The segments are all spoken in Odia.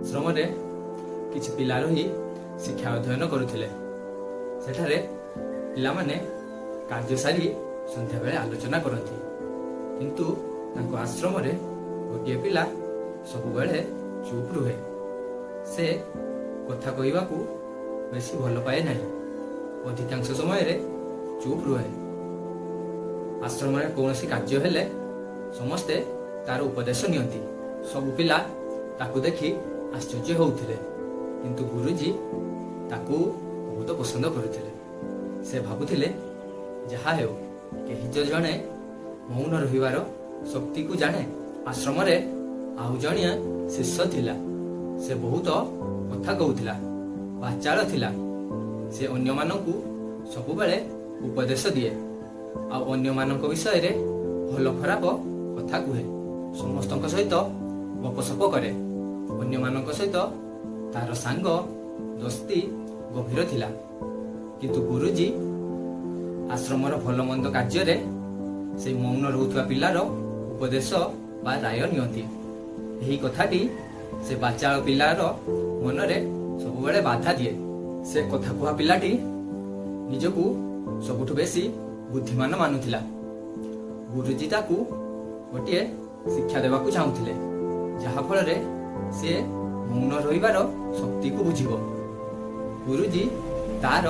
ଆଶ୍ରମରେ କିଛି ପିଲା ରହି ଶିକ୍ଷା ଅଧ୍ୟୟନ କରୁଥିଲେ। ସେଠାରେ ପିଲାମାନେ କାର୍ଯ୍ୟ ସାରି ସନ୍ଧ୍ୟାବେଳେ ଆଲୋଚନା କରନ୍ତି। କିନ୍ତୁ ତାଙ୍କ ଆଶ୍ରମରେ ଗୋଟିଏ ପିଲା ସବୁବେଳେ ଚୁପ୍ ରୁହେ। ସେ କଥା କହିବାକୁ ବେଶୀ ଭଲ ପାଏ ନାହିଁ। ଅଧିକାଂଶ ସମୟରେ ଚୁପ୍ ରୁହେ। ଆଶ୍ରମରେ କୌଣସି କାର୍ଯ୍ୟ ହେଲେ ସମସ୍ତେ ତାର ଉପଦେଶ ନିଅନ୍ତି। ସବୁ ପିଲା ତାକୁ ଦେଖି ଆଶ୍ଚର୍ଯ୍ୟ ହେଉଥିଲେ, କିନ୍ତୁ ଗୁରୁଜୀ ତାକୁ ବହୁତ ପସନ୍ଦ କରୁଥିଲେ। ସେ ଭାବୁଥିଲେ, ଯାହା ହେଉ, କେହି ତ ଜଣେ ମୌନ ରହିବାର ଶକ୍ତିକୁ ଜାଣେ। ଆଶ୍ରମରେ ଆଉ ଜଣିଆ ଶିଷ୍ୟ ଥିଲା। ସେ ବହୁତ କଥା କହୁଥିଲା, ବାଚାଳ ଥିଲା। ସେ ଅନ୍ୟମାନଙ୍କୁ ସବୁବେଳେ ଉପଦେଶ ଦିଏ ଆଉ ଅନ୍ୟମାନଙ୍କ ବିଷୟରେ ଭଲ ଖରାପ କଥା କୁହେ। ସମସ୍ତଙ୍କ ସହିତ ଗପସପ କରେ। ଅନ୍ୟମାନଙ୍କ ସହିତ ତାର ସାଙ୍ଗ ଦୋସ୍ତି ଗଭୀର ଥିଲା। କିନ୍ତୁ ଗୁରୁଜୀ ଆଶ୍ରମର ଭଲ ମନ୍ଦ କାର୍ଯ୍ୟରେ ସେଇ ମୌନ ରହୁଥିବା ପିଲାର ଉପଦେଶ ବା ରାୟ ନିଅନ୍ତି। ଏହି କଥାଟି ସେ ବାଚାଳ ପିଲାର ମନରେ ସବୁବେଳେ ବାଧା ଦିଏ। ସେ କଥା କୁହା ପିଲାଟି ନିଜକୁ ସବୁଠୁ ବେଶୀ ବୁଦ୍ଧିମାନ ମାନୁଥିଲା। ଗୁରୁଜୀ ତାକୁ ଗୋଟିଏ ଶିକ୍ଷା ଦେବାକୁ ଚାହୁଁଥିଲେ, ଯାହା ଫଳରେ ସେ ମୌନ ରହିବାର ଶକ୍ତିକୁ ବୁଝିବ। ଗୁରୁଜୀ ତାର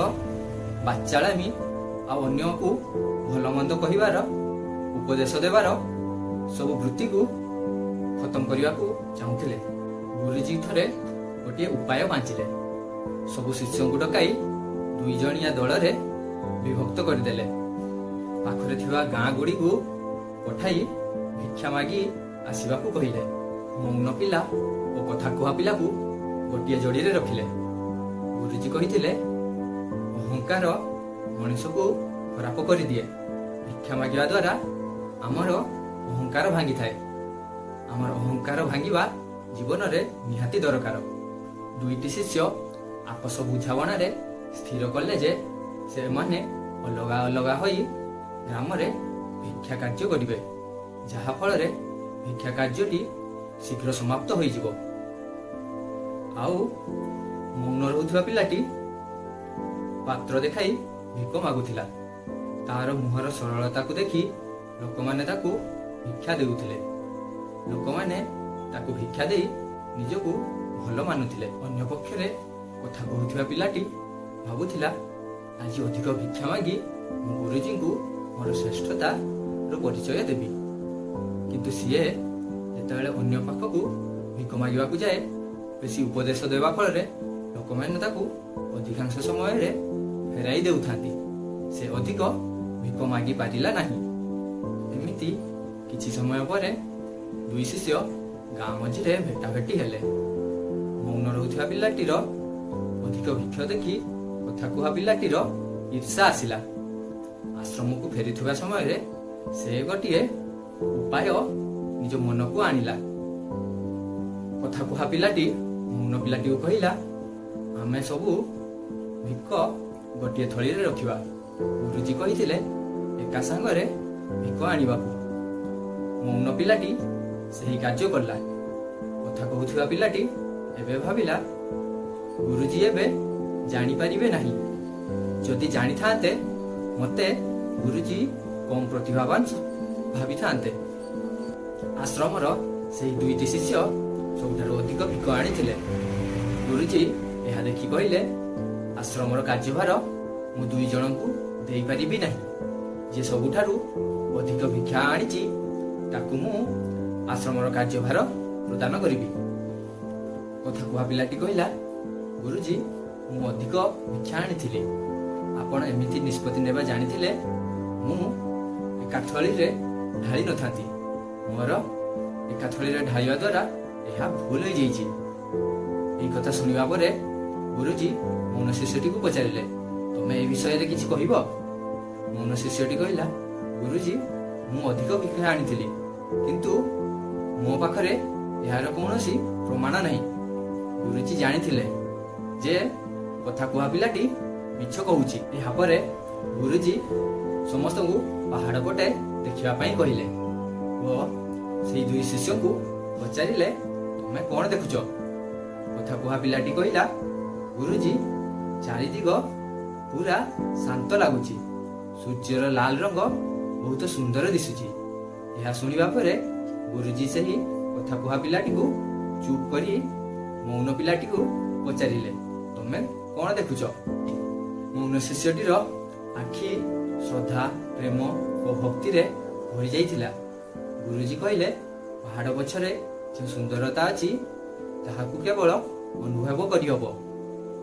ବାଚାଳାମି ଆଉ ଅନ୍ୟକୁ ଭଲ ମନ୍ଦ କହିବାର, ଉପଦେଶ ଦେବାର ସବୁ ବୃତ୍ତିକୁ ଖତମ କରିବାକୁ ଚାହୁଁଥିଲେ। ଗୁରୁଜୀ ଥରେ ଗୋଟିଏ ଉପାୟ ପାଞ୍ଚିଲେ। ସବୁ ଶିଷ୍ୟଙ୍କୁ ଡକାଇ ଦୁଇ ଜଣିଆ ଦଳରେ ବିଭକ୍ତ କରିଦେଲେ। ପାଖରେ ଥିବା ଗାଁ ଗୁଡ଼ିକୁ ପଠାଇ ଭିକ୍ଷା ମାଗି ଆସିବାକୁ କହିଲେ। ମୌନ ପିଲା ଓ କଥା କୁହା ପିଲାକୁ ଗୋଟିଏ ଯୋଡ଼ିରେ ରଖିଲେ। ଗୁରୁଜୀ କହିଥିଲେ, ଅହଙ୍କାର ମଣିଷକୁ ଖରାପ କରିଦିଏ। ଭିକ୍ଷା ମାଗିବା ଦ୍ୱାରା ଆମର ଅହଙ୍କାର ଭାଙ୍ଗିଥାଏ। ଆମର ଅହଙ୍କାର ଭାଙ୍ଗିବା ଜୀବନରେ ନିହାତି ଦରକାର। ଦୁଇଟି ଶିଷ୍ୟ ଆପୋଷ ବୁଝାମଣାରେ ସ୍ଥିର କଲେ ଯେ ସେମାନେ ଅଲଗା ଅଲଗା ହୋଇ ଗ୍ରାମରେ ଭିକ୍ଷା କାର୍ଯ୍ୟ କରିବେ, ଯାହା ଫଳରେ ଭିକ୍ଷା କାର୍ଯ୍ୟଟି ଶୀଘ୍ର ସମାପ୍ତ ହୋଇଯିବ। ଆଉ ମୌନ ରହୁଥିବା ପିଲାଟି ପାତ୍ର ଦେଖାଇ ଭିକ ମାଗୁଥିଲା। ତାର ମୁହଁର ସରଳତାକୁ ଦେଖି ଲୋକମାନେ ତାକୁ ଭିକ୍ଷା ଦେଉଥିଲେ। ଲୋକମାନେ ତାକୁ ଭିକ୍ଷା ଦେଇ ନିଜକୁ ଭଲ ମାନୁଥିଲେ। ଅନ୍ୟ ପକ୍ଷରେ କଥା କହୁଥିବା ପିଲାଟି ଭାବୁଥିଲା, ଆଜି ଅଧିକ ଭିକ୍ଷା ମାଗି ମୁଁ ଗୁରୁଜୀଙ୍କୁ ମୋର ଶ୍ରେଷ୍ଠତାର ପରିଚୟ ଦେବି। କିନ୍ତୁ ସିଏ ଯେତେବେଳେ ଅନ୍ୟ ପାଖକୁ ଭିକ ମାଗିବାକୁ ଯାଏ, ବେଶୀ ଉପଦେଶ ଦେବା ଫଳରେ ଲୋକମାନେ ତାକୁ ଅଧିକାଂଶ ସମୟରେ ଫେରାଇ ଦେଉଥାନ୍ତି। ସେ ଅଧିକ ଭିକ ମାଗି ପାରିଲା ନାହିଁ। ଏମିତି କିଛି ସମୟ ପରେ ଦୁଇ ଶିଷ୍ୟ ଗାଁ ମଝିରେ ଭେଟାଭେଟି ହେଲେ। ମୌନ ରହୁଥିବା ପିଲାଟିର ଅଧିକ ଭିକ୍ଷ ଦେଖି କଥା କୁହା ପିଲାଟିର ଈର୍ଷା ଆସିଲା। ଆଶ୍ରମକୁ ଫେରୁଥିବା ସମୟରେ ସେ ଗୋଟିଏ ଉପାୟ ନିଜ ମନକୁ ଆଣିଲା। କଥା କୁହା ପିଲାଟି ମୌନ ପିଲାଟିକୁ କହିଲା, ଆମେ ସବୁ ଭିକ ଗୋଟିଏ ଥଳିରେ ରଖିବା। ଗୁରୁଜୀ କହିଥିଲେ ଏକା ସାଙ୍ଗରେ ଭିକ ଆଣିବାକୁ। ମୌନ ପିଲାଟି ସେହି କାର୍ଯ୍ୟ କଲା। କଥା କହୁଥିବା ପିଲାଟି ଏବେ ଭାବିଲା, ଗୁରୁଜୀ ଏବେ ଜାଣିପାରିବେ ନାହିଁ। ଯଦି ଜାଣିଥାନ୍ତେ, ମତେ ଗୁରୁଜୀ କମ ପ୍ରତିଭାବାନ ଭାବିଥାନ୍ତେ। ଆଶ୍ରମର ସେହି ଦୁଇଟି ଶିଷ୍ୟ ସବୁଠାରୁ ଅଧିକ ଭିକ ଆଣିଥିଲେ। ଗୁରୁଜୀ ଏହା ଦେଖି କହିଲେ, ଆଶ୍ରମର କାର୍ଯ୍ୟଭାର ମୁଁ ଦୁଇ ଜଣଙ୍କୁ ଦେଇପାରିବି ନାହିଁ। ଯିଏ ସବୁଠାରୁ ଅଧିକ ଭିକ୍ଷା ଆଣିଛି, ତାକୁ ମୁଁ ଆଶ୍ରମର କାର୍ଯ୍ୟଭାର ପ୍ରଦାନ କରିବି। କଥା କୁହା ପିଲାଟି କହିଲା, ଗୁରୁଜୀ, ମୁଁ ଅଧିକ ଭିକ୍ଷା ଆଣିଥିଲି। ଆପଣ ଏମିତି ନିଷ୍ପତ୍ତି ନେବା ଜାଣିଥିଲେ ମୁଁ ଏକା ଥଳିରେ ଢାଳି ନଥାନ୍ତି। ମୋର ଏକା ଥଳିରେ ଢାଳିବା ଦ୍ୱାରା ଏହା ଭୁଲ ହୋଇଯାଇଛି। ଏହି କଥା ଶୁଣିବା ପରେ ଗୁରୁଜୀ ମୌନ ଶିଷ୍ୟଟିକୁ ପଚାରିଲେ, ତମେ ଏ ବିଷୟରେ କିଛି କହିବ? ମୌନ ଶିଷ୍ୟଟି କହିଲା, ଗୁରୁଜୀ, ମୁଁ ଅଧିକ ଭିକ୍ଷା ଆଣିଥିଲି, କିନ୍ତୁ ମୋ ପାଖରେ ଏହାର କୌଣସି ପ୍ରମାଣ ନାହିଁ। ଗୁରୁଜୀ ଜାଣିଥିଲେ ଯେ କଥା କୁହା ପିଲାଟି ମିଛ କହୁଛି। ଏହାପରେ ଗୁରୁଜୀ ସମସ୍ତଙ୍କୁ ପାହାଡ଼ ପଟେ ଦେଖିବା ପାଇଁ କହିଲେ ଓ ସେଇ ଦୁଇ ଶିଷ୍ୟଙ୍କୁ ପଚାରିଲେ, ତମେ କଣ ଦେଖୁଛ? କଥା କୁହା ପିଲାଟି କହିଲା, "ଗୁରୁଜୀ, ଚାରିଦିଗ ପୁରା ଶାନ୍ତ ଲାଗୁଛି। ସୂର୍ଯ୍ୟର ଲାଲ ରଙ୍ଗ ବହୁତ ସୁନ୍ଦର ଦିଶୁଛି।" ଏହା ଶୁଣିବା ପରେ ଗୁରୁଜୀ ସେହି କଥା କୁହା ପିଲାଟିକୁ ଚୁପ୍ କରି ମୌନ ପିଲାଟିକୁ ପଚାରିଲେ, "ତମେ କଣ ଦେଖୁଛ?" ମୌନ ଶିଷ୍ୟଟିର ଆଖି ଶ୍ରଦ୍ଧା, ପ୍ରେମ ଓ ଭକ୍ତିରେ ଭରି ଯାଇଥିଲା। ଗୁରୁଜୀ କହିଲେ, "ପାହାଡ଼ ପଛରେ ଯେଉଁ ସୁନ୍ଦରତା ଅଛି, ତାହାକୁ କେବଳ ଅନୁଭବ କରିହବ।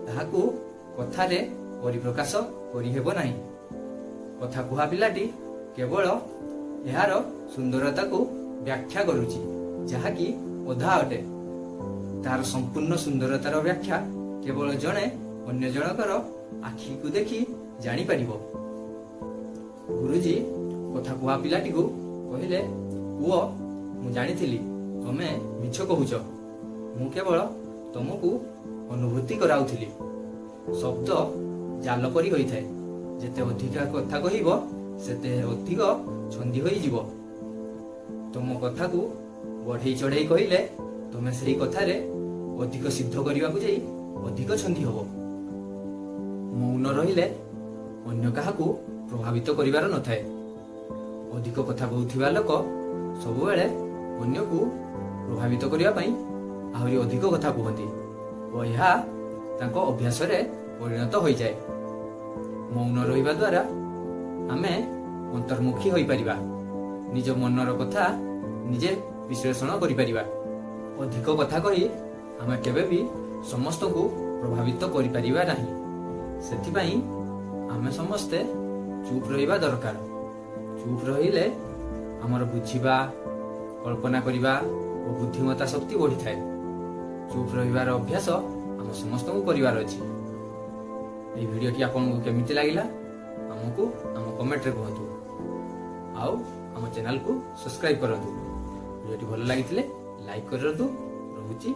ତାହାକୁ କଥାରେ ପରିପ୍ରକାଶ କରିହେବ ନାହିଁ। କଥା କୁହା ପିଲାଟି କେବଳ ଏହାର ସୁନ୍ଦରତାକୁ ବ୍ୟାଖ୍ୟା କରୁଛି, ଯାହାକି ଅଧା ଅଟେ। ତାର ସମ୍ପୂର୍ଣ୍ଣ ସୁନ୍ଦରତାର ବ୍ୟାଖ୍ୟା କେବଳ ଜଣେ ଅନ୍ୟ ଜଣକର ଆଖିକୁ ଦେଖି ଜାଣିପାରିବ।" ଗୁରୁଜୀ କଥା କୁହା ପିଲାଟିକୁ କହିଲେ, "ପୁଅ, ମୁଁ ଜାଣିଥିଲି ତମେ ମିଛ କହୁଛ। ମୁଁ କେବଳ ତମକୁ ଅନୁଭୂତି କରାଉଥିଲି। ଶବ୍ଦ ଜାଲ ପରି ହୋଇଥାଏ। ଯେତେ ଅଧିକା କଥା କହିବ, ସେତେ ଅଧିକ ଛନ୍ଦି ହୋଇଯିବ। ତମ କଥାକୁ ବଢେଇ ଚଢେଇ କହିଲେ ତମେ ସେହି କଥାରେ ଅଧିକ ସିଦ୍ଧ କରିବାକୁ ଯାଇ ଅଧିକ ଛନ୍ଦି ହବ। ମୌନ ରହିଲେ ଅନ୍ୟ କାହାକୁ ପ୍ରଭାବିତ କରିବାର ନଥାଏ। ଅଧିକ କଥା କହୁଥିବା ଲୋକ ସବୁବେଳେ ଅନ୍ୟକୁ ପ୍ରଭାବିତ କରିବା ପାଇଁ ଆହୁରି ଅଧିକ କଥା କୁହନ୍ତି ଓ ଏହା ତାଙ୍କ ଅଭ୍ୟାସରେ ପରିଣତ ହୋଇଯାଏ। ମୌନ ରହିବା ଦ୍ୱାରା ଆମେ ଅନ୍ତର୍ମୁଖୀ ହୋଇପାରିବା, ନିଜ ମନର କଥା ନିଜେ ବିଶ୍ଳେଷଣ କରିପାରିବା। ଅଧିକ କଥା କହି ଆମେ କେବେ ବି ସମସ୍ତଙ୍କୁ ପ୍ରଭାବିତ କରିପାରିବା ନାହିଁ। ସେଥିପାଇଁ ଆମେ ସମସ୍ତେ ଚୁପ୍ ରହିବା ଦରକାର। ଚୁପ୍ ରହିଲେ ଆମର ବୁଝିବା, କଳ୍ପନା କରିବା ଓ ବୁଦ୍ଧିମତ୍ତା ଶକ୍ତି ବଢ଼ିଥାଏ। ଚୁପ୍ ରହିବାର ଅଭ୍ୟାସ ଆମ ସମସ୍ତଙ୍କୁ କରିବାର ଅଛି।" ଏହି ଭିଡ଼ିଓଟି ଆପଣଙ୍କୁ କେମିତି ଲାଗିଲା, ଆମକୁ ଆମ କମେଣ୍ଟରେ କୁହନ୍ତୁ ଆଉ ଆମ ଚ୍ୟାନେଲକୁ ସବସ୍କ୍ରାଇବ କରନ୍ତୁ। ଭିଡ଼ିଓଟି ଭଲ ଲାଗିଥିଲେ ଲାଇକ୍ କରନ୍ତୁ। ରହୁଛି।